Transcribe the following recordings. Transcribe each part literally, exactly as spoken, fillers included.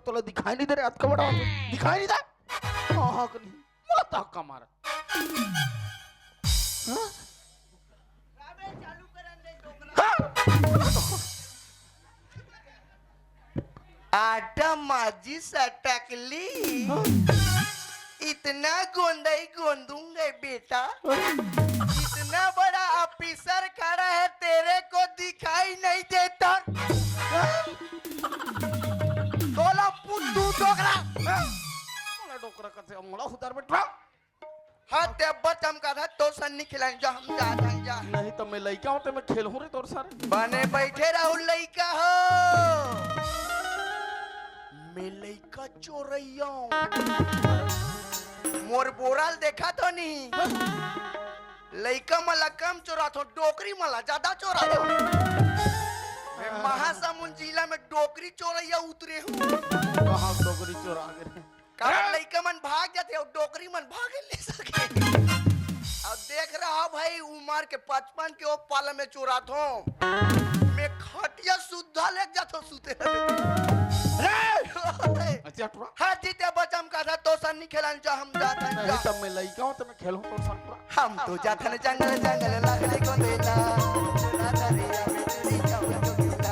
तोला दिखाई नहीं दे रे, अतका बड़ा दिखाई नहीं दे। हाँ, हाँ, कनी। मोला धक्का मार। हाँ? हाँ? आटा माजी सटकली। हाँ? इतना गोंदई गोंदूंगे बेटा। हाँ? इतना बड़ा ऑफिसर खड़ा है, तेरे को दिखाई नहीं देता? हाँ? तोला पुत्तू डोकरा। हाँ? मोला डोकरा कथे, मोला उधर बैठ रहा। हाँ, ते अब्बड़ चमका था, तोर सन नी खेलान, जा हम जात हन, जा। नहीं तो मैं लइका हों ते मैं खेलहूँ रे तोर सन। बने बैठे रहू लइका हो। मैं लइका चोरइया हों। मोर बोरा ल देखा तो नहीं। लइका मन ला कम चोराथों, डोकरी मन ला ज्यादा चोराथों। मैं महासमुंद जिला में डोकरी चोरइया उतरे हूँ। कहाँ डोकरी चोरा गे? कारण लइका मन भाग जाथे अउ डोकरी मन भागे ले सके। अब देख रहा भाई, उमर के पचपन के ओ पाला में चोराथों। मैं खटिया सुद्धा ले जाथों सुते रहते। रे! अच्छा, टुरा। हाँ, जीते बचम का था, तो सन नी खेलान जा, हम जात हन नहीं, जा। तब मैं लइका हों, तब मैं खेलहूँ तोर सन टुरा। हम तो जाथन जंगल, जंगल लागले गोंदेला। चुरा दरिया में चुरी चाउर चुगीला।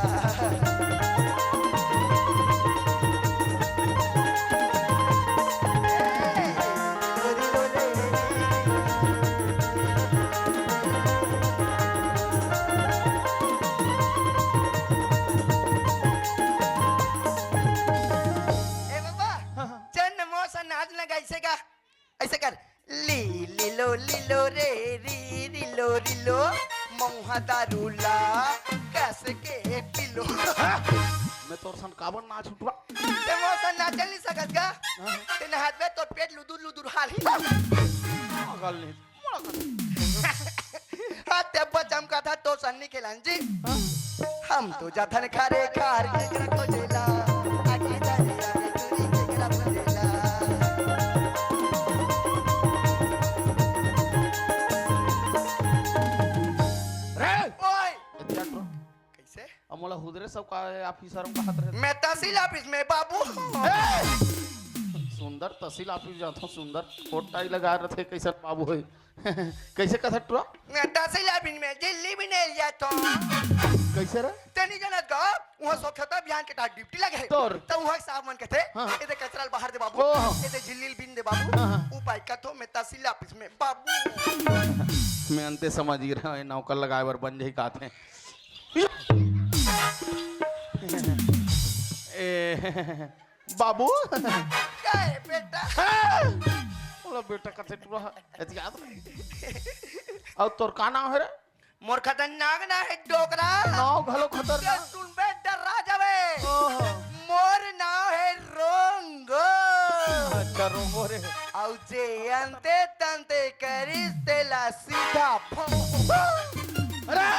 ए बाबा, हाँ, हाँ। चल न मोर सन नाच लगा, ऐसे का? ऐसे कर, ली, लीलो, लीलो रे, री, रीलो, रीलो, मऊहा दारू ला, कस के पीलो। मैं तोर सन काबर नाच उठवा? ते मोर सन नाचल नहीं सकत का? हाँ। ते नहात बे, तोर पेट लुदुर, लुदुर हाल ही। पागल नहीं। हाँ, ते अब्बड़ चमका था, तो सन्नी खेलान जी। हम तो जाथन खारे खार, केकरा खोजेला, आगे जाए, आगे चोरी, केकरा खोजेला। रे! ओए! अच्छा, तो कैसे? अब मोला हुदरे सब का ऑफिसर में बात रहे। मैं तहसील ऑफिस में बाबू। ए! सुंदर तहसील ऑफिस जाथों, सुंदर कोट टाई लगा रथे, कैसे बाबू है? कैसे कथक टुरा? मैं तहसील ऑफिस में झिल्ली बिने ल जाथों। कैसे रे? ते नी जानत गा, उहाँ स्वच्छता अभियान के तहत ड्यूटी लगे हे। तोर? त उहाँ के साहब मन कथे, हाँ। "एदे कचरा ल बाहर दे बाबू, ओह। एदे झिल्ली ल बिन दे बाबू।" हाँ, हाँ। उपाय कथों मैं तहसील ऑफिस में बाबू। मैं अंते समझ गे रहेंव, ए नौकर लगाए बर बन जाही काथे। ए, बाबू। का हे बेटा? हाँ। बोला बेटा कथे टुरा, एतियात। अउ तोर का नाम हे रे? मोर खतरनाक नाम हे डोकरा। नाव घलो खतरनाक। ते सुनबे डर्रा जाबे। ओहो। मोर नाम हे रोंगो। अच्छा, रोंगो रे। अउ जे अंते तंते करिस तेला सीधा भोंगो। अरे!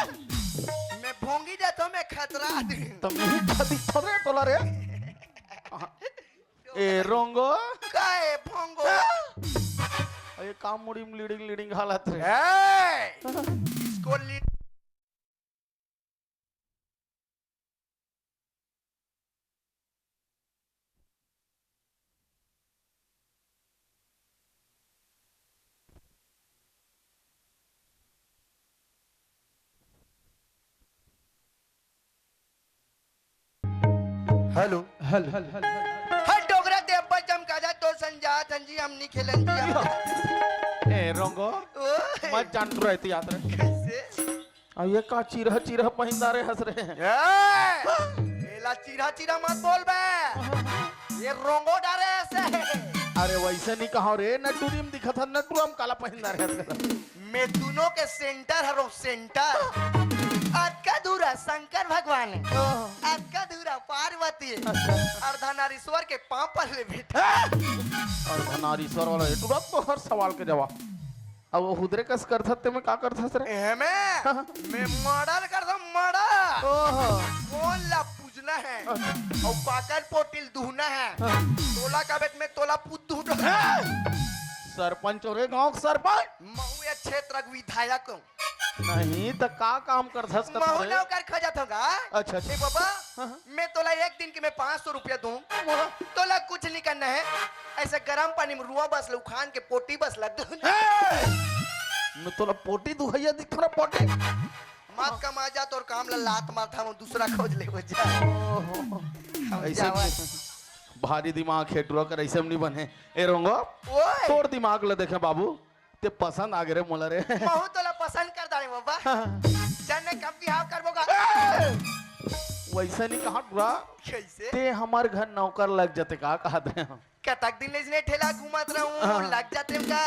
मैं भोंगी जाथों, मैं खतरा दिन। त मैं भी खदी खतरे टोला रे। ए रोंगो। का हे भोंगो? ए का मुड़ी में लीडिंग लीडिंग हालत रे? ए! इसको ली- हेलो। Hello, hello, hello. हट डोकरा, ते अब्बड़ चमका जा, तोर सन जात हन जी, हम नी खेलन जी, हम। ए, रोंगो, ओए। मत जान तू रहती याद रे। कैसे? आ, ये का चिरह, चिरह पहिंदा रे हस रे? ए, एला चिरह, चिरह मत बोल बे। ये रोंगो डारे ऐसे। अरे, वैसे नी कहा रे, नटुरी में दिखत हन, नटुरा में काला पहिंदा रे हस रे। मैं दुनों के सेंटर हरों, सेंटर। अतका दूरा शंकर भगवान हे, ओह। अतका दूरा पार्वती हे, अच्छा। अर्धनारीश्वर के पाँव पर ले बेटा। अर्धनारीश्वर वाला हे, तुरंत तो हर सवाल के जवाब। अब वो हुदरे कस करथस ते में का करथस रे? एमे, हाँ। मैं मर्डर करथों, मर्डर। ओह। कौन ला पूजना हे? अच्छा। अउ पाकन पोटिल दुहना हे। हाँ। तोला का बेट में तोला पुत दुहना। हाँ। सरपंच हो रे, गांव के सरपंच। महुआ क्षेत्र के विधायक हूँ। नहीं त का काम करथस कथा महू रे? नौकर खोजत हों गा। अच्छा, अच्छा। ए बाबा, हाँ, हाँ। मैं तोला एक दिन के मैं पाँच सौ रुपया दूं, तोला कुछ नहीं करना है। ऐसे गरम पानी में रुआ बस ले, उखान के पोटी बस ले दूं। ए! मैं तोला पोटी दुहैया दिखथों ना, पोटी। मत कमा जा, तोर काम ला लात मारथों, दूसरा खोज ले जा। ओहो। हम ऐसे जावत। भारी दिमाग हे टुरा कर, ऐसे में नहीं बने। ए रोंगो, ओए। तोर दिमाग ला देखे बाबू, ते पसंद आ गे रे मोला रे। महू तोला पसंद कर डारे बाबा। हाँ। जाने कब बिहाव करबो गा। ए! वैसे नहीं कहा टुरा। कैसे? ते हमर घर नौकर लग जाते का कहा दे। कतक दिन ले इसने ठेला घुमात रहूं, हाँ। लग जाते का।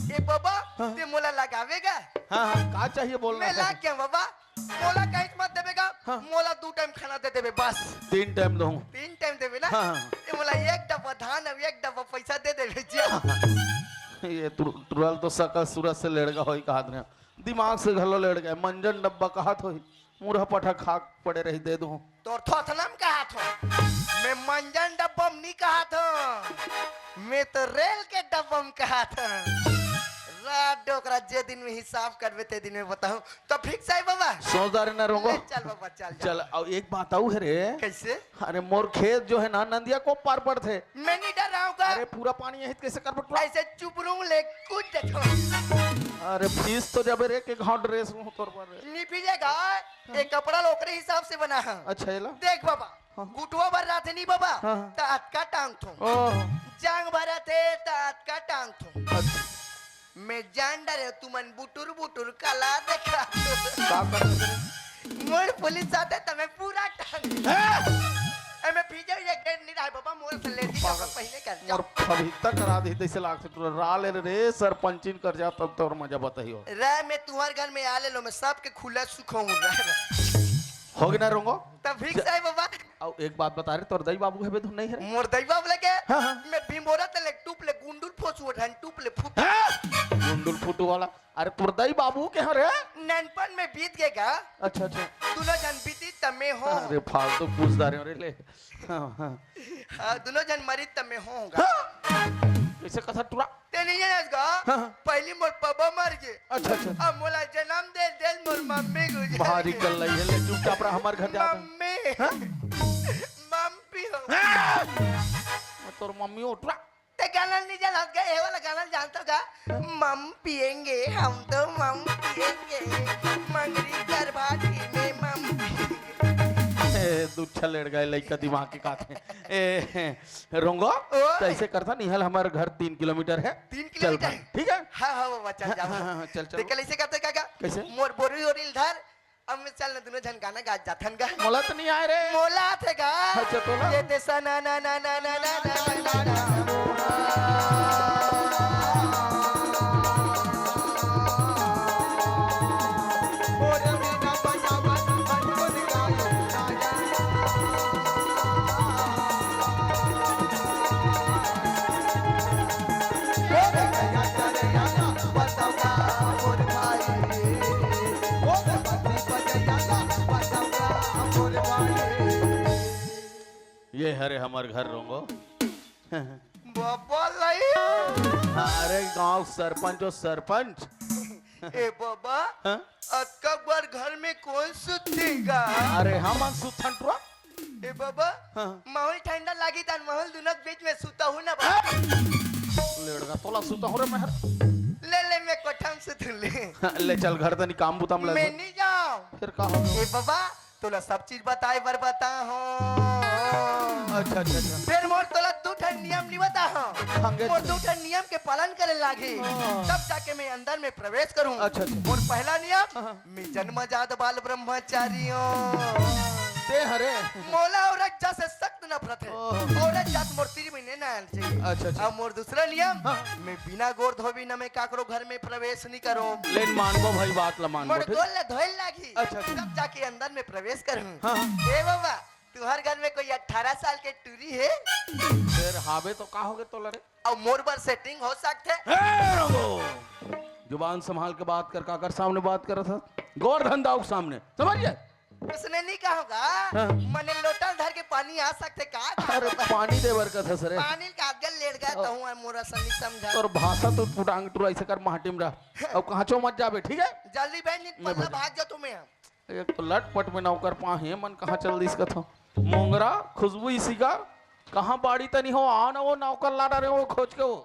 ए बाबा, हाँ। ते मोला लगावे गा। हाँ, हाँ, का चाहिए बोलना मैं है? लाग गया बाबा। मोला कहीं मत देबे गा, हाँ। मोला दू टाइम खाना दे देबे बस। तीन टाइम दूं। तीन टाइम देबे ना? हाँ। ये मोला एक डब्बा धान अउ एक डब्बा पैसा दे देबे जा। ये टु-, टुरा ल तो सकल सूरत से लेड़गा होही कहात रहे। दिमाग से घलो लेड़गा हे, मंजन डब्बा कहात होही। मुरहा पठा खा पड़े रही, दे दूं। तोर थोथना म कहात हों। मैं मंजन डब्बा म नहीं कहात हों। मैं तो रेल के डब्बा म कहात हों। रा डोकरा, जे दिन में हिसाब करबे, ते दिन में बताहूं। तो फिक्स हे बाबा। सोच डारे ना रोंगो। ले चल बाबा, चल जा। चल, अउ एक बात अउ हे रे। कैसे? अरे, मोर खेत जो हे ना, नंदिया कोप पार पड़थे। मैं नहीं डर रहा हूँ का? अरे, पूरा पानी यही कैसे कर बटुआ? ऐसे चुपरूं ले कूद देथों। अरे, भीज तो जाबे रे, के घाव ड्रेस में तोर पर रे। नहीं भीजेगा, ये कपड़ा ला ओकरे हिसाब से बना है। अच्छा, एला? देख बाबा, हाँ। गुटवा भर रहिथे नहीं बाबा, हाँ, हाँ। त अतका टांगथों। ओह। जांग भर रहिथे त अतका टांगथों। अच्छा। मैं जान डारे हों, तुमन बुटुर बुटुर काला देखा। का करत रे? मोर पुलिस आथे त मैं पूरा टांग। हैं? ए, मैं भीजे हुए गेट नहीं रहा बाबा, मोर से लेडीज पागल। अपन पहले कर जा। मोर फबीता करा दे, तैसे लागथे टुरा रा ले रे, सरपंचिन कर जा, तब तोर मजा बताही हो। रे, मैं तुम्हार घर में आ ले लो, मैं सबके खुला सुखाऊं रे। हो गे ना रोंगो? तब फिक्स हे बाबा। अउ एक बात बता रे, तोर दई बाबू हेबे धुन नहीं हे रे? मोर दई बाबू लगे? हाँ, हाँ। मैं भिंबोरा तले टूप ले गुंडुल फोसू, ढन टूप ले फुट। हाँ? गुंडुल फुटू वाला। अरे तोर दई बाबू के हरे? ननपन में बीत गे गा। अच्छा, अच्छा। दुनों झन बीती त मैं हों। अरे फालतू पूछ डारे हों रे ले। हाँ, हाँ। हाँ, दुनों झन मरी त मैं हों गा। हाँ? कैसे कथा टुरा? ते नहीं जानस गा? हाँ, हाँ। पहली मोर पापा मर गे। अच्छा, अच्छा। अब मोला जन्म दे, दे मोर मम्मी गुजर भारी गे। कल्लई हे, ले चुपचाप रह, हमर घर जा। मम्मी। हाँ? मम्मी हो। हाँ? तोर मम्मी उठरा। ते गाना नहीं जानत गा, ये वाला गाना जानत गा? मम पिएंगे, हम तो मम पिएंगे, मंगरी कर भाटी में मम पिएंगे। ए, दुच्छा लेड़ गए लइका दिमाग के काथे। ए, रोंगो, ओए। त ऐसे करथन, इहाँ ले हमर घर तीन किलोमीटर हे। तीन चल किलोमीटर? भाई, ठीक हे? हाँ, हाँ, बाबा, चल जाओ। हाँ, हाँ, हाँ, चल, चल। देख, ऐसे करथे काका? कैसे? मोर बोरी ओरी ल धर, अब मैं चल न, दुनों झन गाना गा जाथन गा। मोला त नहीं आय रे। मोला आथे गा। अच्छा, तो ना। ये देसा ना, ना, ना। ये हरे हमर घर रोंगो। बाबा लई। अरे गांव सरपंच हो सरपंच। ए बाबा, हाँ? अतका बड़ घर में कोन सुतेगा? अरे हमन सुतथन टुरा। ए बाबा, हाँ। माहौल ठंडा लागी तन माहौल दुनों के बीच में सुता हूँ ना बाबा। हाँ? लेड़गा तोला सुता हूँ रे महर। ले ले मैं कोठा में सुतूं ले। हाँ, ले चल घर तनी काम बुता में लग। मैं नहीं जाऊँ। फिर का हो? ए बाबा, तोला सब चीज बताए बर बता हूँ। अच्छा, अच्छा, अच्छा। फिर मोर तोला दू ठन नियम नहीं बता हूँ। हंगे मोर दू ठन नियम के पालन करे लागी। हाँ। तब जाके मैं अंदर में प्रवेश करूँ। अच्छा, अच्छा। मोर पहला नियम, हाँ। मैं जन्मजात बाल ब्रह्मचारी हूँ। ते हरे। मोला औरत जात से सख्त नफरत हे। ओह। औरत जात मोर तीर में नहीं आना चाहिए। अच्छा, अच्छा। अब मोर दूसरा नियम, हाँ। मैं बिना गोड़ धोबी न मैं काकरो घर में प्रवेश नहीं करूँ। लेन मानबो भाई, बात ला मानबो, मोर ठीक? गोड़ ला धोए लागी। अच्छा, अच्छा। तब जाके अंदर में प्रवेश करूँ। हाँ, हाँ। ए बाबा, तुम्हार घर में कोई अठारह साल के टूरी हे? फिर हावे तो का होगे तोला रे? अउ मोर बर सेटिंग हो सकथे? ए, रंगो! जुबान संभाल के बात कर, काकर सामने बात करत हस? गोवर्धन दाऊ के सामने, समझ गए? उसने नहीं कहा होगा। हाँ। मने लोटा धर के पानी आ सकथे का? अरे, पानी दे बर कथस रे। पानी का आगे लेट गया ओ। तो हूँ, मोरा संगी समझा। तोर भाषा तो पुटांग टुरा ऐसे कर माटी में रह। अब कहाँ चो मत जाबे, ठीक है? जल्दी बहन, नहीं मैं पल्ला भर- भाग जा तुम्हें। एक तो लटपट में नौकर पाहे मन कहाँ चल दिस कथो। मोंगरा, खुशबू इसी का कहाँ बाड़ी तनी हो, आ ना वो नौकर ला डारे हो खोज के वो।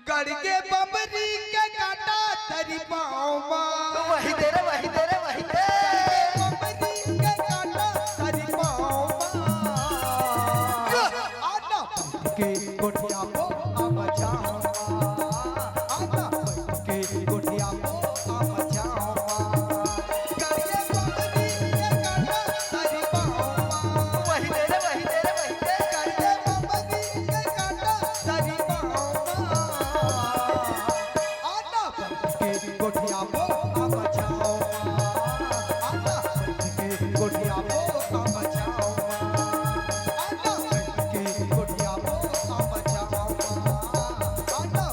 गड़ के बमरी के काटा तरी पाँव मा। तो वही दे रे, वही दे रे, वही दे। गड़ के बमरी के काटा तरी पाँव मा। आना के गोठिया को आ बचाओ। आना के गोठिया को आ बचाओ। गड़ के बमरी के काटा तरी पाँव मा। वही दे रे, वही दे रे, वही दे। गड़ के बमरी के काटा तरी पाँव मा। आना के गोठिया को आ बचाओ। आना के गोठिया को आ बचाओ। आना के गोठिया को आ बचाओ। आना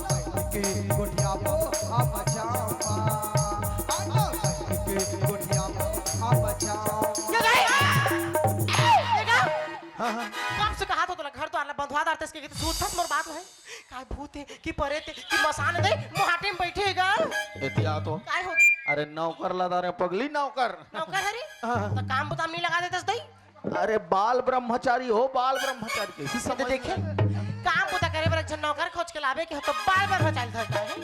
के गोठिया को आ बचाओ। आना के गोठिया को आ बचाओ। ये गई। ये गई। हाँ, हाँ। कब से कहा तो तोला घर तो आना बंधवा दारते इसके, कि तू सुनथस मोर बात है? काय भूत हे, कि परेत हे, कि मसान दे, मोहाटे में बैठे हे गा। एतिया तो। काय हो? अरे नौकर ला दारे पगली नौकर। नौकर हरी? हाँ। तो काम बुता में नहीं लगा देते दई? अरे बाल ब्रह्मचारी हो, बाल ब्रह्मचारी कैसे ये तो समझ देखे, में? काम बुता करे बर एक झन नौकर खोज के लावे कि हो तो बाल ब्रह्मचारी धर का है।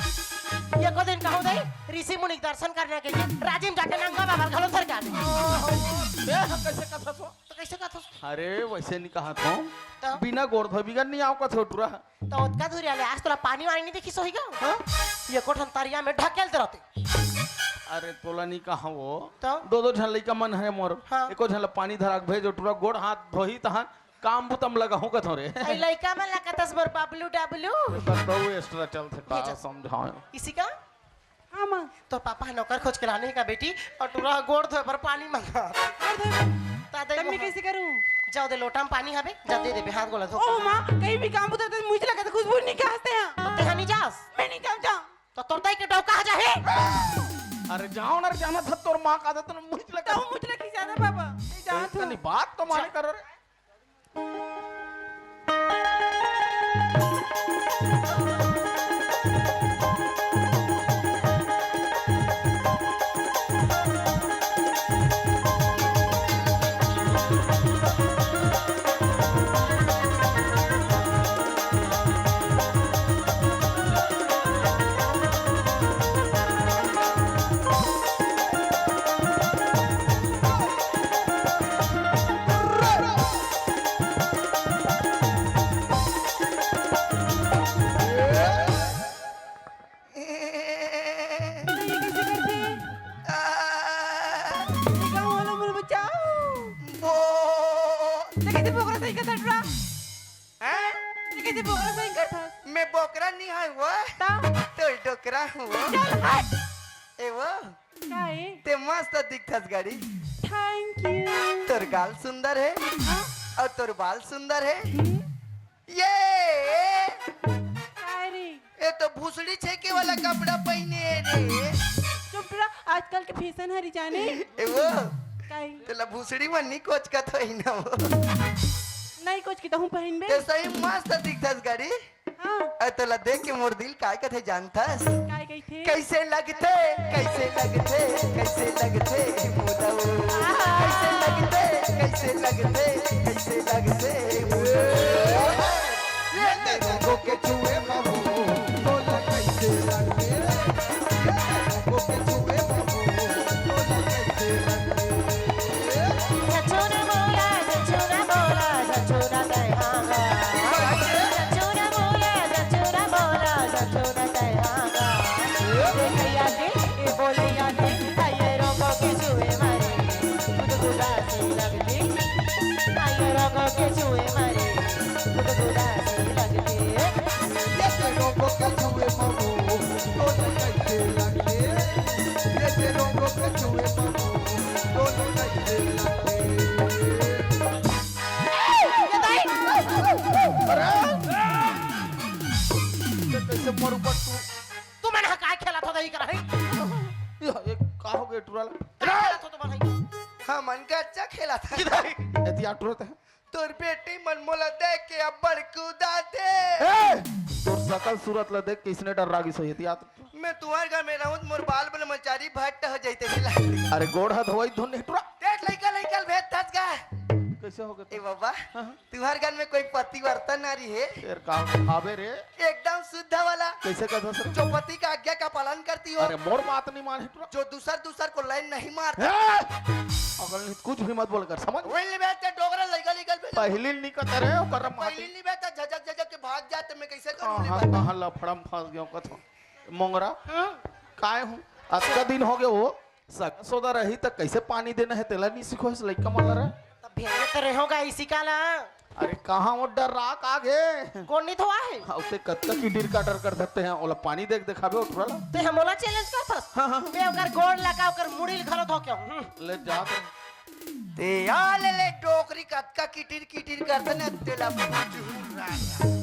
ये को दिन कहूँ दई, ऋषि मुनि के दर्शन करने के लिए राजिम जाके नंगा बाबा घलो धर का दे। ए, हम कैसे कथस हो? तो कैसे कथस? अरे वैसे नहीं कहा था। तो? बिना गोड़ धोए बिगर नहीं आओ कथो टुरा। तो ओतका दूरिया ले आज तोला पानी वानी नहीं देखिस होही गा? हाँ? ये कोठन तरिया में ढकेल दे रहते। अरे तोला नहीं कहा वो। तो? दो दो झन लइका मन है मोर। हाँ। एको झन ला पानी धरा के भेजो टुरा गोड़ हाथ धोही तहान काम बुतम लगा हूँ कथो रे। ए लइका मन ला कथस मोर बबलू डबलू। बस बहु extra चल थे का भेजो। समझाओ। इसी का? हाँ, माँ। तोर पापा ह नौकर खोज के लाने हे का बेटी? अउ टूरा ह गोड़ धोए बर पानी मांगा। गोड़ धोए बर? ता दे तब मैं मोह। कैसे करूँ? जाओ दे लोटा में पानी हवे, जा दे देबे, हाथ गोड़ धो। ओ माँ, कहीं भी काम होता है तो मुझे लगा था खुशबू नहीं क्या हंसते हैं। तो तेहा नहीं जास? मैं नहीं काम जाऊँ। तो तोर दाई के डौका ह जाहे। अरे जाओ ना रे, जाना था तोर माँ का था तो मुझे लगा। तो मुझे लगा खिंचा था पापा। नहीं जाना तो था। नहीं बात तो माने जा। कर रे। ये कैसे करथे? आ। ये का होला मोर बचाओ? बो। ते कैसे बोकरा सही करत हस? हैं? ते कैसे बोकरा सही करत हस? मैं बोकरा नहीं हूँ वो। ता? तो डोकरा हूँ वो। चल हट। ए वो। का ए? ते मस्त दिखथस गाड़ी। Thank you। तोर गाल सुंदर है। हाँ? और तोर बाल सुंदर है। हम्म। ये। का रे? ए तो भूसड़ी छेके वाला कपड़ा पहिने हे रे। चुप रह, आजकल के fashion हरी जाने। ए वो, काई? तेला भूसड़ी मन नहीं कोचकत होई ना वो। नहीं कोचकी तहूँ पहिनबे। ते सही मस्त दिखथस गाड़ी। हाँ। ए तोला देख के मोर दिल काय कथे जानथस? काय कहिथे? कैसे लगथे, कैसे लगथे, कैसे लगथे मोला वो? आहा। कैसे लगथे, कैसे लगथे, कैसे लगथे मोला वो? ये तेरे को के छुए बाबू, तोला कैसे लगे? ये तेरे को के छुए बाबू, तोला कैसे लगे? सचो न बोला, सचो न बोला, सचो न कहांगा। सचो न बोला, सचो न बोला, सचो न कहांगा। ये भैया के, ये बोलिया के, आइए रोको के छुए मारे, गुदगुदा सी लगती। आइए रोको के छुए मारे, गुदगुदा सी लगती। ये तेरे को के छुए मामू, तो कैसे लगे? ये तेरे को के छुए मामू, तो कैसे लगे? ये दाई! अरे! ये कैसे मरू बट्टू? तू मन ह काय खेलत हो दही कर है? ये, ये का हो गए टुरा ला? खेलत हो तुम्हारे। हमन गच्चा खेलत हन। एती आठ रोते हैं। तोर बेटी मन मोला देख के अब्बड़ कूदा दे। ए! तोर सकल सूरत ला देख के इसने डर्रा गिस होही, एती आठ। मैं तुंहर घर में रहूं त मोर बाल ब्रह्मचारी भट्ट हो जइते मिला। अरे गोड़ हाथ धोवई धुन नेटुरा। तेट लइका लइका भेज थस गा। कैसे हो गए? ए बाबा, हाँ, हाँ। तुंहर घर में कोई पतिव्रता नारी हे? तेर का हावे रे? एकदम शुद्ध वाला। कैसे कहत हस रे? जो पति का आज्ञा का पालन करती हो। अरे मोर बात नहीं माने टुरा। जो दूसर दूसर को लाइन नहीं मारती। ए! अगल नहीं, कुछ भी मत बोल कर, समझ? वही ले बेटा डोगरा लइका लइका भेज। पहली नहीं कहते रे, ओकर माते। पहली नहीं बेटा झझक झझक के भाग जाते, मैं कैसे करूं ले कहाँ, बेटा? कहाँ लफड़ा में फंस गया कथो। मोंगरा, हाँ? काय हूँ? अतका दिन हो गए वो, सगा सोदा रही त कैसे पानी देना है, तेला नहीं सीखो इस लइका मन ला रे। तब भेजे तो रहोगा इसी का ला। अरे कहाँ वो डर राख आगे? कौन नहीं थोआ है? हाँ, उसे कत्ता की डीर काटर कर सकते हैं, ओला पानी देख दिखाबे उठवा ला। ते हम ओला चैलेंज कर थस। हाँ, हाँ। मैं ओकर गोड़ लगा, ओकर मुड़ी ल घलो धो के आऊं। हम्म। ले जा तो। ते आ ले ले डोकरी कतका किटिर किटिर करते ने तेला बुझू राजा।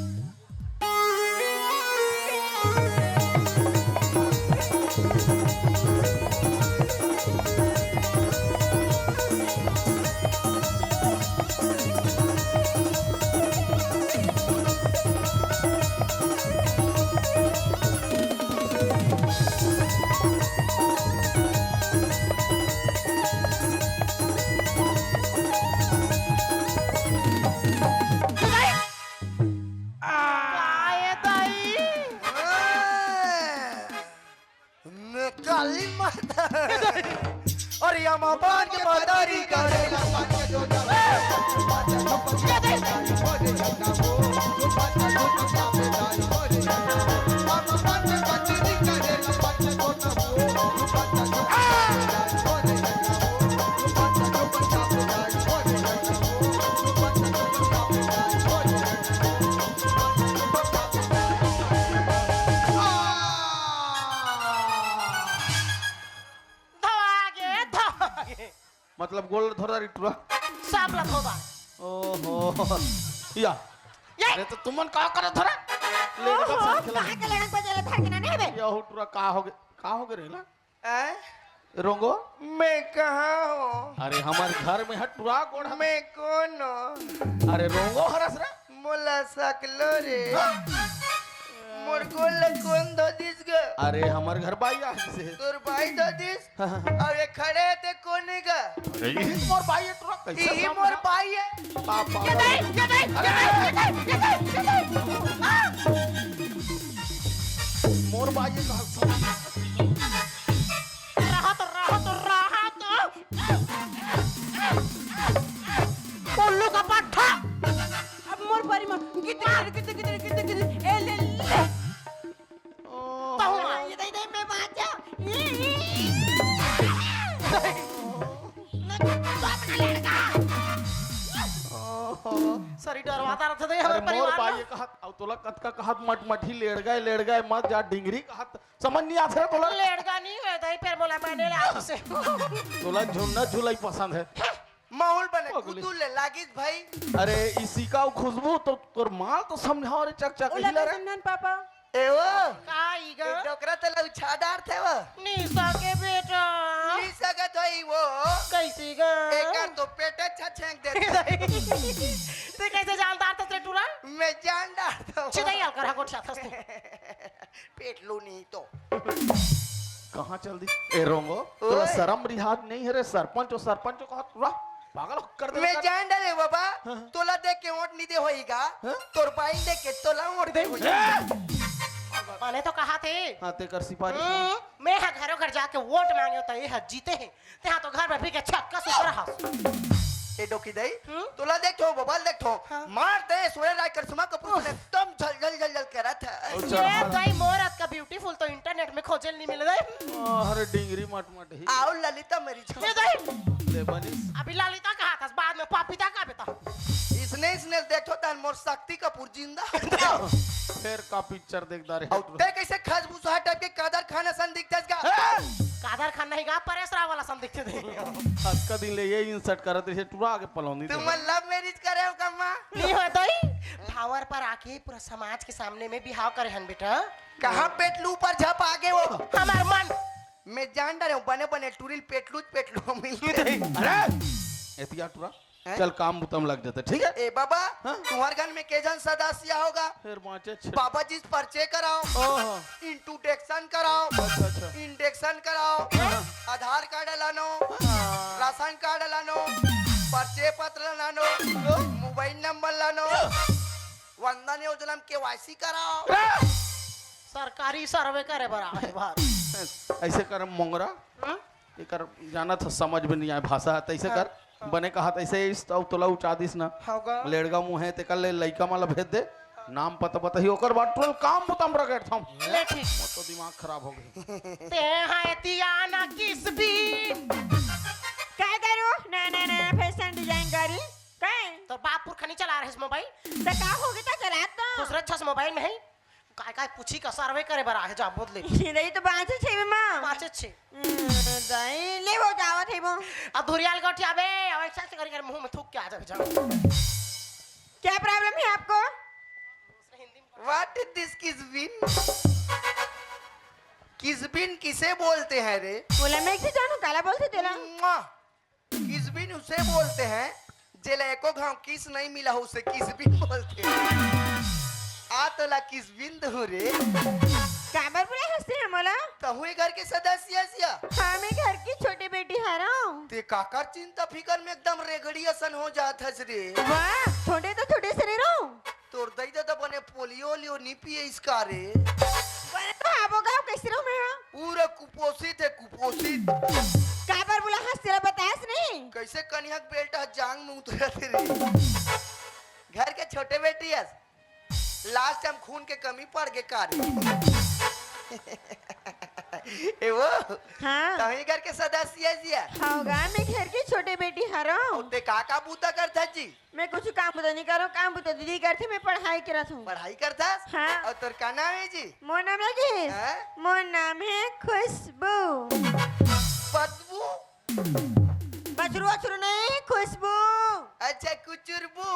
काय दाई? मैं काली माता। अरे या माँ बाप के मदारी करेला। धोआ गे, धोआ गे। मतलब गोल धोरा रे टुरा। सब ला धोदा। ओहो। या। ये। अरे तो तुमन का करत हो रे? लेड़का ओहो, संग खेला। कहाँ के लेड़क बजे ले धर के ना नहीं बे? या हो टुरा का हो गे? का हो गे रे ला? आय? रोंगो? मैं कहाँ हूँ? अरे हमर घर में हट टुरा गोड़ हम। मैं कौन हूँ? अरे रोंगो हरस रे। मोला सकलो रे। हाँ? मोर गोड़ ला कौन धो दिस ग? अरे हमर घर बाई आ से। तोर बाई धो दिस? हाँ, हाँ, हाँ। अउ ये खड़े हे ते कोन हे गा? अरे, इही मोर बाई हे, टुरा, कैसे इही समझा? मोर बाई हे। पापा। ये दे, ये दे, ये दे, ये दे, ये दे, ये दे। आ! मोर बाई हे, कहाँ से? रहत, रहत, रहत। उल्लू का पट्ठा। अब मोर परी मा, गिद्ध, गिद्ध, गिद्ध, ए, ले, ले। ओह। तहु मा। ये दे, दे, मैं बाँच जाऊँ। ये, ये। ना, तू अपना लड़का। ओह। सरी डरवाता रहता था, ये अरे हमारे परिवार मोर बाई ना। ये कहत, अब तोला कतका कहत मटमटी लेड़ गए, लेड़ गए, मत जा डिंगरी कहत, समझ नहीं आता है तोला। लेड़ गा नहीं है, दही पेड़ बोला मैंने ले आपसे। तोला झुन्ना झुलाई पसंद है। माहौल बने, पागल। कुतुल ले लागिस भाई। अरे, इसी का खुशबू तो तोर माल तो समझाओ रे, चक चक ओला हिला रे। समझन पापा। ए वो। का ई गा? ए डोकरा तला उछा डारथे वो। निशा के बेटा। निशा का तो ई वो। कैसी गा? एकर तो पेटे छछेंक देथे। ते कैसे जान डारथस रे टूरा? मैं जान डारथों। चिदाई हल कर, हा, गोठ जाथस ते। पेट लो नहीं तो। कहाँ चल दी? ए रोंगो, तोला ओए। शरम रिहाज नहीं है रे, सरपंच हो, सरपंच हो, कहा तोला पागल कर दे मैं कर। जान डारे बाबा, हाँ। तोला देख के वोट नहीं दे होईगा, हाँ? तोर बाई देख के तोला वोट दे होईगा। ए! माने तो कहा थे। हाँ, तेकर सिफारिश हम्म, में। मैं हा घरों घर जाके वोट मांगे तो ये हा जीते हैं। तेहा तो घर में पी के छक्का सुतरा हस। ए डोकी दई, हम्म? तोला देखथों, बाबा ल देखथों। हाँ। मार दे, सोने राय करिश्मा कपूर से एकदम झल झल झल झल करत हे। अच्छा, ये हाँ। दई मोर अतका beautiful तो internet में खोजे ल नहीं मिले दई। अरे डिंगरी मट मट ही। आओ ललिता मेरी ये जान। दई। ले बनिस। अभी ललिता कहा था, बाद में पपीता का बेटा। इसने, इसने देखो तन मोर शक्ति कपूर जिंदा। फिर का picture देखदा रे। अउ ते कैसे खजबूसा type के कादर खान असन दिखथस गा? हैं? कादर खान नहीं गा, परेश रावल असन दिखथे दे। अतका दिन ले ये insult करत रहे, टूरा आगे पलौनी तुम दे। Love marriage करे हो कम्मा? नहीं हो दई। Power पर आके पूरा समाज के सामने में बिहाव करे हन बेटा। कहाँ पेट लू पर झप आगे वो? हमार मन। मैं जान डारे हूँ, बने बने टूरी ल पेटलू पेटलू मिल गए। अरे, एतिया टूरा, हैं? चल काम बुता म लग जाते, ठीक है? ए बाबा, हाँ? तुम्हार घर में के जन सदस्य होगा? फिर पाँचे छे। बाबा जी से परिचय कराओ, ओहो। इंट्रोडक्शन कराओ, अच्छा, अच्छा। इंडक्शन कराओ, हाँ। आधार कार्ड लानो, हाँ। राशन कार्ड लानो, परिचय पत्र लानो, मोबाइल नंबर लानो, वंदन योजना में केवाईसी कराओ। सरकारी सर्वे करे बर आए बार। ऐसे कर मोंगरा, हाँ? एकर जानत ह, समझ में नहीं आए भाषा ह, तैसे हाँ, कर, हाँ। बने कहा तैसे इस तौ तोला उचा दिस ना। हाँ गा। लेड़गा मुँह है, तेकर ले लइका मन ला भेज दे, नाम पता बताही, ओकर बाद टोल काम बुता म रगड़ थम। ले ठीक। मोर तो दिमाग खराब हो गई। ते हा एतिया ना किस भी। काय करो? नया, नया, नया फैशन डिजाइन गाड़ी। काय? तोर बाप पुरखा नहीं चला रहे मोबाइल? त का हो गया, त चलात तो। खुश रह, छस मोबाइल में है। काय काय पूछी का सर्वे करे बर आहे, जा बोल ले। नहीं तो बाँचे छे बे माँ। बाँचे छे। हम्म, दाई, ले वो जावत है वो। अब धुरियाल गोठिया बे, अब ऐसा से करी कर मुंह में थूक के आ जाबे, जाओ। क्या प्रॉब्लम है आपको? What is this किसबिन? किसबिन किसे बोलते हैं रे? बोला मैं किसे जानू, काला बोलते तेला। मुआ। किसबिन उसे बोलते हैं, जेला एको घाव किस नहीं मिला हो, उसे किसबिन बोलते हैं। आ तोला किसबिन दहूँ रे। काबर बुलाए हस ते मोला? तहूँ ए घर के सदस्य हस या? हाँ, मैं घर की छोटी बेटी हरव। ते काकर चिंता फिकर में एकदम रेगड़ी असन हो जात हस रे। वाह, छोटे तो छोटे से रहो। तोर दई ददा बने पोलियो ओलियो नी पिए इसका रे। बने तो हाबो गाँव कैसे रहूं मैं, हाँ? पूरा कुपोषित है, कुपोषित। काबर बुला हस तेला बतास नहीं? कैसे कनिया के बेटा जांग में उतरत रे। घर के छोटे बेटी हस। लास्ट टाइम खून के कमी पड़ गे का रे। ए वो? हाँ। तहीं घर के सदस्य हस या? हाँ गा, मैं घर की छोटे बेटी हरव। अउ ते का का बूता करत हस जी? मैं कुछ काम बुता नहीं करो, काम बुता दीदी करथे, मैं पढ़ाई करत हूँ। पढ़ाई करथस? हाँ। अउ तोर का नाम है जी? मोर नाम लगे है? हाँ? मोर नाम है खुशबू। बदबू? बछरू अछरू नहीं, खुशबू। अच्छा, कुचुरबू।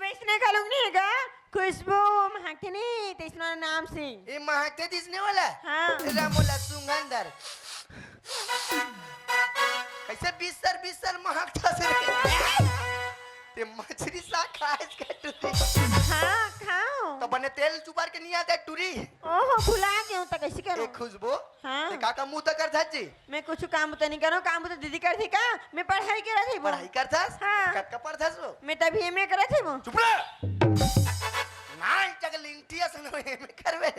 वैसने घलोक नहीं है गा, खुशबू महकथे नहीं, तैसना नाम से। ये महकथे दिसने वाला? हाँ। तेरा मोला सुंघन धर। कैसे बिस्तर बिस्तर महकथस रे? ते मछरी सा खाएस का टूरी? हाँ, खाओ। तो बने तेल चुबार के नहीं आते टूरी? ओहो, भुला गयो, तो कैसे करो? ए खुशबू, हाँ। ते का का मुंह तक करथस जी? मैं कुछ काम तो नहीं करो, काम तो दीदी करथे का? मैं पढ़ाई करत हई वो। पढ़ाई करथस? हाँ। कतका पढ़थस वो? मैं तभी एमए करत हई वो। चुप रह। नाई चक लिंगटिया सन एमए करबे।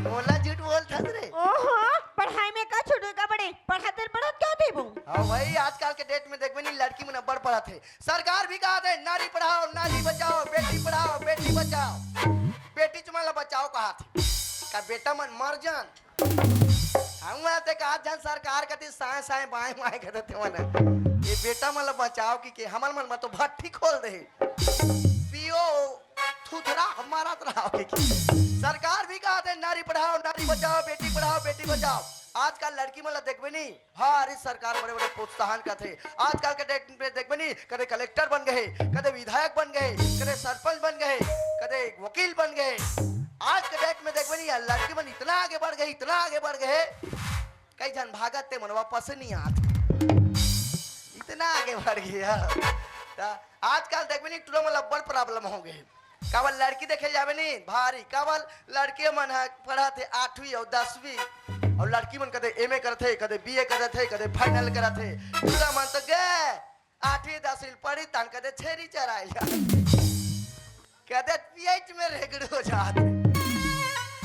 मोला झूठ बोलथस रे। ओहो, पढ़ाई में का छूटे का बड़े? पढ़ाते पढ़त क्या थे वो? हाँ भाई, आजकल के डेट में देखबे नहीं, लड़की मन बड़ पढ़त हे। सरकार भी कहा थे, नारी पढ़ाओ, नारी बचाओ, बेटी पढ़ाओ, बेटी बचाओ। बेटी चुमा ला बचाओ कहा थे। का बेटा मन मर जान। हम ते का जन सरकार कति साए साए बाएं बाएं करत हे मन। ये बेटा मन ला बचाओ कि के हमर मन म तो भट्ठी खोल दे। पियो थुथरा हमारा तो रहा कि के। सरकार भी कहा थे, नारी पढ़ाओ, नारी बचाओ, बेटी पढ़ाओ, बेटी बचाओ। आजकल लड़की मन ला देखबे नहीं, भारी सरकार बड़े-बड़े प्रोत्साहन करथे। आजकल के डेट में देखबे नी, कदे कलेक्टर बन गए, कदे विधायक बन गए, कदे सरपंच बन गए, कदे वकील बन गए। आज के डेट में देखबे नी, लड़की मन इतना आगे बढ़ गए, इतना आगे बढ़ गए, कई झन भागत ते मन वापस नहीं आत। इतना आगे बढ़ गया। त आजकल देखबे नी, टूरा मन ला बड़ प्रॉब्लम हो गए। काबर लड़की देखे जाबे नी भारी, काबर लड़के मन ह पढ़त हे आठवीं अउ दसवीं, अउ लड़की मन कदे एमए करत हे, कदे बीए करत हे, कदे फाइनल करत हे। टूरा मन तो गे आठवीं दसवीं पढ़ी तन कदे छेरी चराए ला, कदे पीएच में रेगड़ हो जात,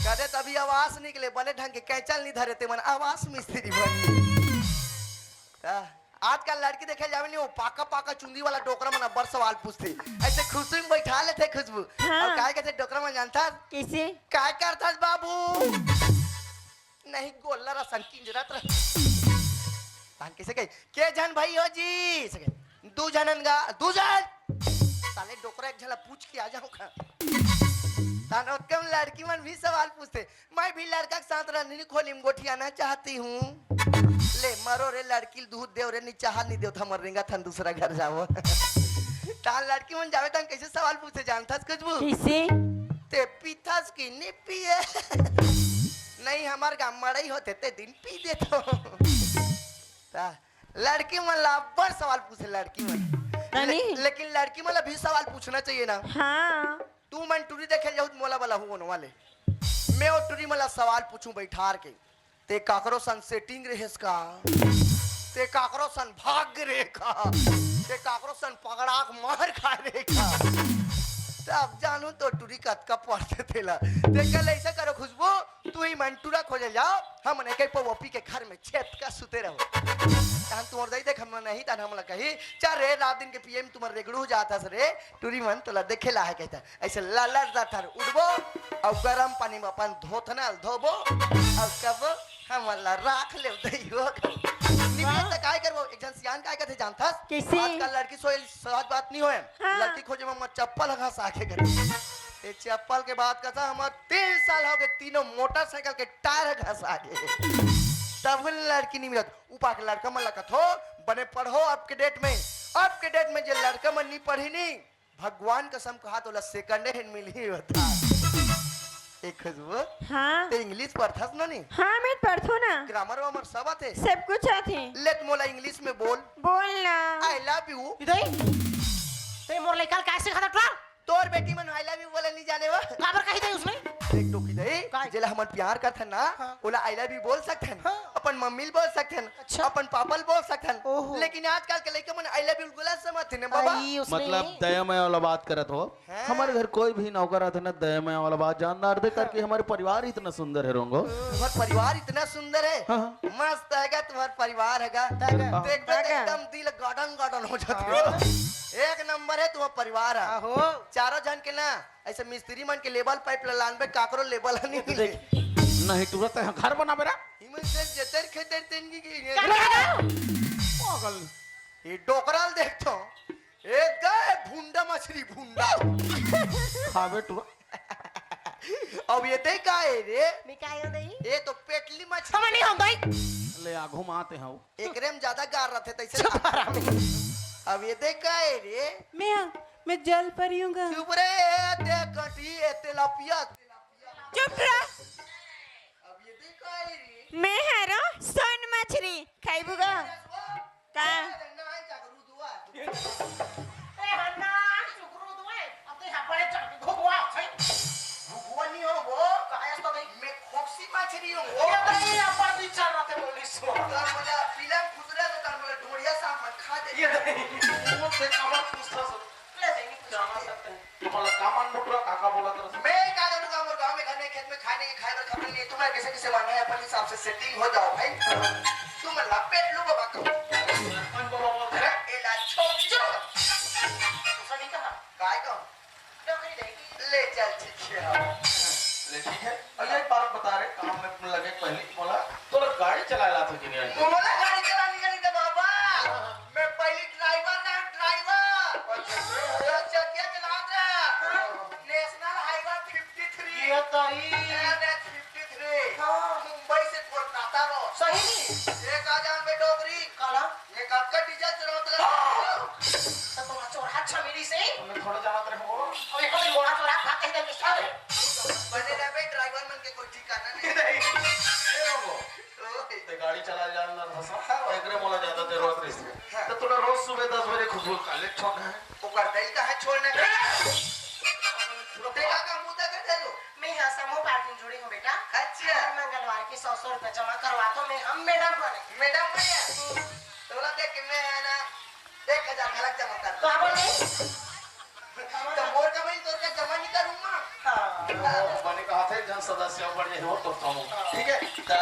कदे तभी आवास निकले, बने ढंग के कैंचल नहीं धरे, ते मन आवास मिस्त्री बन। आजकल लड़की देखे जावे नहीं, वो पाका पाका चुंदी वाला डोकरा मन अब्बड़ सवाल पूछथे। ऐसे खुशबू में बैठा लेथे खुशबू। हाँ। अउ काय कहथे डोकरा मन जानथस? कैसे? काय करथस बाबू? नहीं गोल्लर असन किंजरत रह। तान कैसे कही? के झन भाई हो जी? ऐसे कही, दू झन गा, दू झन। साले डोकरा एक झन ला पूछ के आ जाऊं का? तान ओतके म लड़की मन भी सवाल पूछथे। मैं भी लड़का के साथ रांधनी खोली में गोठियाना चाहती हूँ। ले मरो रे लड़की ल दूध देव रे, नी चाहा नी देव, त हमर रेंगत हन दूसरा घर जावो। तान लड़की मन जावे तान कैसे सवाल पूछे जानथस खुशबू? कैसे? ते पीथस कि नी पिए? नहीं, हमर गाँव मड़ई होथे, ते दिन पी देथों। ता, लड़की मन ला अब्बड़ सवाल पूछे, लड़की मन। तनी? ले-, लेकिन लड़की मन ला भी सवाल पूछना चाहिए ना। हाँ। तू मन टुरी देखे जाहू त मोला बलाहू ओनवा ले। मैं ओ टुरी मन ला सवाल पूछूं बैठार के। ते काकरो सन setting रेहेस का? ते काकरो सन भाग गे रहे का? ते काकरो सन पकड़ा के मार खाए रहे का? तब जानू तो टुरी कतका पढ़थे तेला। ते कल ऐसा करो खुशबू, तू ही मन टुरा खोजे जाओ, हमन एक पौवा पी के घर में छेत का सुते रहो। तहन तुमर दई देख हम नहीं, तहन हमला कही, "चल रे, रात दिन के पिए में तुमर रेगड़ू हो जात हस रे, टुरी मन तोला देखे ला है," कहता। ऐसे ललट जात हर उठबो, अउ गरम पानी में अपन धोथना ल धोबो, अउ कबो हमला राख ले दई हो। निवेश त काय करबो, एक जन सियान काय कथे जानथस? कैसे? आजकल लड़की सोए सहज बात नहीं होए। हाँ। लड़की खोजे में हमर चप्पल ह घसा के करे। ये चप्पल के बात कथा, हमर तीन साल हो गए, तीनों मोटरसाइकिल के टायर घसा के। तब लड़की नहीं मिलत। उपा के लड़का मन ला कथो, बने पढ़ो अब के डेट में। अब के डेट में जे लड़का मन नहीं पढ़ी नहीं, भगवान कसम कहा तोला second hand मिलही बता। ए खुशबू, हाँ। ते English पढ़थस न नी? हाँ, मैं पढ़थों ना। Grammar वामर सब आथे? सब कुछ आथे। ले त मोला English में बोल। बोल ना। I love you। इधर ही। ते मोर लइका ल काय सिखाता टुरा? तोर बेटी मन I love you बोले नहीं जाने वो। काबर कही दे उसने? एक टोकी दे, काय? जेला हमन प्यार करथन ना, हाँ। ओला I love you बोल सकथन। हाँ। अपन मम्मी ल बोल सकथन। अच्छा। अपन पापा ल बोल सकथन। ओहो। लेकिन आजकल के लइका मन I love you बोला समझथे ना बाबा। आई, उसने मतलब दया मया वाला बात करत हो। हाँ। हमारे घर कोई भी नौकर आथे ना, दया मया वाला बात जानदार दे करके, हमारे परिवार इतना सुंदर है रोंगो। तुम्हार परिवार इतना सुंदर है। हाँ, हाँ। मस्त हैगा तुम्हार परिवार हैगा। हैगा। देखबे तो हैगा। एकदम दिल गार्डन गार्डन हो जाथे। हाँ। एक नंबर है तुम्हार परिवार है। आहो। चारों झन के ना ऐसे मिस्त्री मन के लेबल पाइप ला लानबे, काकरो लेबल ह नहीं मिले। नहीं टुरा, ते घर बनाबे रा। इमन से जेतर खेतर तेन की, की का कह रहा? पागल। ये डोकरा ल देखथो। ए गए भुंडा मछरी, भुंडा। खाबे टुरा। अब ये दे का है रे? मैं का है दई? ये तो पेटली मछरी। हम नहीं हम दई। ले आ घुमाते हैं वो। एकरे में ज्यादा गार रहथे, तैसे चुप ना। हरामी। अब ये दे का है रे? मैं, मैं जल परी हूँ गा। चुप रे, दे कटी, ए तिलपिया। चुप रह। अब ये दे का है रे? मैं हरो सोन मछरी, खाइबू गा? का? ए हन्ना, सुकरू दुए, अब तो यहाँ बड़े चढ़ के घुघुआ छै। घुघुआ नहीं हो वो। काहे तो नहीं? मैं खोक्सी मछरी हूँ वो। ये तो ये अपन विचार रखे बोली सो। तो मुझे फिल्म खुसरे तो कर मुझे ढोड़िया सामान खा दे। ये नहीं। वो से कमर पूछता सो। ले दे, नहीं पूछता। जाना सकते हैं। तुम्हारा काम अनबुटरा काका बोला तरस। मैं का जानूंगा, मोर गांव में घर में खेत में खाने के खाए बर खबर नहीं है। तुम्हारे कैसे कैसे मानना है, अपन हिसाब से setting हो जाओ भाई। तुम लपेट लो बाबा को। सरपंच बाबा बोलते हैं। एला छोड़ दो। उसने नहीं कहा। काय को? नौकरी देगी। ले चल ठीक है। ले ठीक है। और ये बात बता रहे, काम में लगे पहली बोला, तो गाड़ी चला ला तो जिनिया। मोला गाड़ी चलानी नहीं था बाबा। मैं पहली driver ना, driver। अच्छा, driver। दस चकिया चलात रहा। हाँ। National Highway fifty three। ये तो ही। N H fifty three। हाँ। मुंबई से कोलकाता रो। सही नहीं। ये का जान बे डोगरी? काला। ये कतका डीजल चलात रहा। तो तुम चोरहा छमीरी से। मैं थोड़ा जानत रहे हो। और एक दिन घोड़ा चोरा भाग के दे सारे। बने रहे बे, driver मन के कोई ठिकाना नहीं। नहीं। ये हो। ओए। ते गाड़ी चला जान ना फंसा। हाँ। एकरे मोला ज्यादा जरूरत रही। हाँ। तो तोला रोज सुबह दस बजे खुशबू college छोड़ना है। ओकर दई कहाँ छोड़ना है? हाँ। देखा का मुंह तक दे दो। मैं यहाँ समूह पार्टी में जुड़ी हूँ बेटा। अच्छा। हर मंगलवार की सौ सौ रुपए जमा करवा दो, मैं हम मैडम बने। मैडम बने? तोला देख के मैं है ना, एक हजार घलक जमा कर। का बोले? तो मोर कमाई तोर का जमा नहीं करूँगा। हाँ। वो बने कहा थे, जन सदस्य बढ़ जाए हो तो तुम। हाँ। ठीक है? तो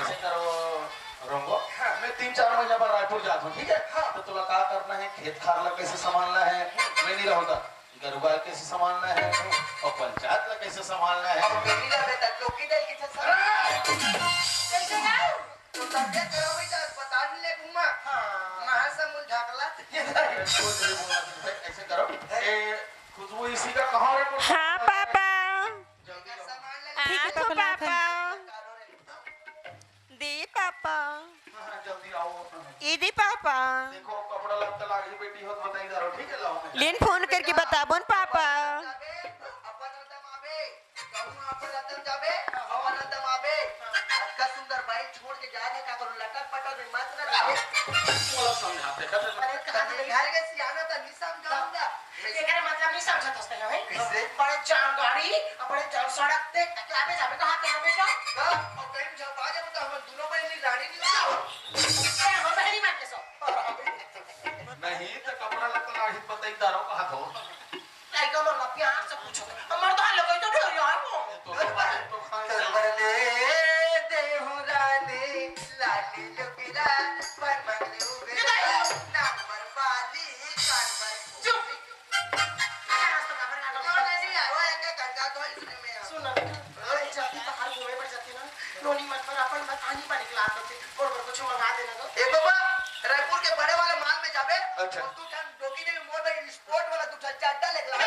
ऐसे करो रोंगो। हाँ। मैं तीन चार महीना बाद रायपुर जाता हूँ, ठीक है? हाँ। तो तोला का करना है, खेत खार ला कैसे संभालना है, मैं नहीं रहूँगा। गरुवाल कैसे संभालना है और पंचायत ला कैसे संभालना है। अब मेरी ला बेटा, टोकी डाल के चल सकता। कैसे ना? तो तबियत खराब हुई तो अस्पताल में ले घूमा। हाँ। महासमुंद ढाकला। अरे, कुछ नहीं बोला तुम, भाई, ऐसे करो। ए, खुशबू इसी का कहाँ रे? हाँ, पापा। जल्दी आओ। सामान ले। हाँ, ठीक है, तो पापा। दी पापा। हाँ, जल्दी आओ। इदी पापा। देखो, कपड़ा लत्ता लागी बेटी हो तो बताई जा रहा, ठीक है, लाओ मैं। लेन फोन करके बताबो न पापा। अपन रद्दा माबे, कहूँ अपन रद्दा जाबे, हमार रद्दा माबे। सुंदर बाई छोड़ के जा रहे, का करूं, लटर पटर में मत ना जावे। मोला समझाते कर। अरे, कहाँ तनी ले? घर के सियाना त नहीं समझाऊंगा। एकरे मतलब नहीं समझत हस तैं, हैं? कैसे? बड़े जान गाड़ी, बड़े जान सड़क देख, के आवे जावे, कहाँ के आवे का? हाँ, और कहीं झपा जावे तो हम दोनों बहनी रानी नहीं हो। ए, हम बहनी मान के सो। नहीं तो कपड़ा लत्ता लाड़ी बताई दारो कहा धो। लइका मन ला प्यार से पूछो। अब मर्दान लोग तो डर यार वो। तो, तो खाए। सरवर ले देहु रानी, लाली लुगिरा, पर मंगलू बेरा, नाम पर बाली, कान पर चुप। आज तो काबर ना बोलो। नहीं, नहीं, आवा है क्या गंगा तो इसने में। सुन ना बेटा, अरे जाती तो हर घूमे पर जाती ना, नोनी मन पर अपन बस आनी पानी के लात होते, और, और कुछ मंगा देना तो। ए बाबा, रायपुर के बड़े वाले माल में जाबे, अच्छा। और तू ठन डोगी देवी मोर भाई स्पोर्ट वाला तू ठन चड्डा लेके ला।